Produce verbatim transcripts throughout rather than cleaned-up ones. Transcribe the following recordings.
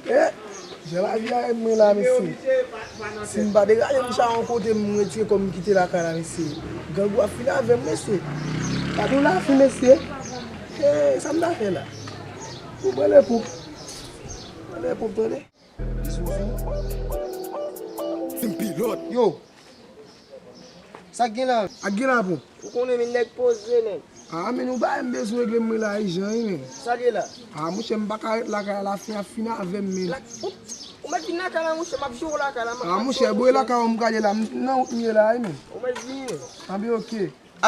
Eh, jan lavi a ye mwen la, mesye. Si m pa degaje m sa yon kote, m retire kò m kite lakay la, mesye. Grangou ap fin avè m, mesye. Gade yon lafi, mesye. Eh, sa m ta fè la? Ou pran le poup. Pran le poup, tande. Yo, sa k gen la? Ak gen la pou. Ou konnen men nèg poze, nèg. Ah, men nou bay m bezwen regle mwen la, ijan, wi, men. Sa l ye la? Ah, monchè, m pa ka ret lakay la, lafi a fin avè m, men. La, ou, ou mèt vin lakay la, monchè, m ap jere w lakay la, m ap... Ah, monchè, bwe lakay ou m prale la, m nan wout m ye la, wi, men. Ou mèt vini, men. Ah, ben, ok.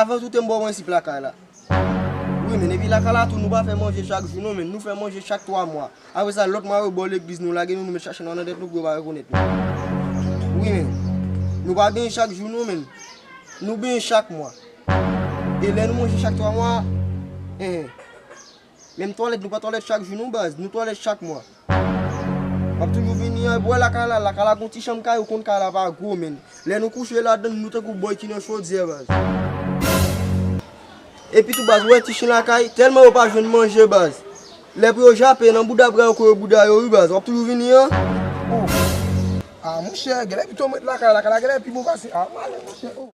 Avan tout, m ba w prensip lakay la. Wi, men, epi lakay la tou, nou pa fè manje chak jou, non, men, nou fè manje chak twa mwa. Apre sa, lòt mwa yo, bò legliz nou lage nou, nou met chache nan nan tèt nou pou yo pa rekonèt nou. Wi, men. Nou pa benyen chak jou, non, men. Nou benyen chak mwa. E lè nou manje chak twa mwa, en. Menm twalèt, nou pa twalèt chak jou, non, baz. Nou twalèt chak mwa. W ap toujou vini an, bwè lakay la, lakay la gon ti chanm kay, ou konn kay la pa gwo, men. Lè nou kouche ladann, nou tankou bòy ki nan chodyè, baz. Epi tou, baz, ou wè ti chen lakay, tèlman yo pa jwenn manje, baz. Lè pou yo jape, nan bouda bra yo, kore bouda yo, wi, baz. W ap toujou vini an. Oh. Ah, monchè, genlè pito m ret lakay la, lakay la genlè pi bon pase. Ah, m ale, monchè, oh.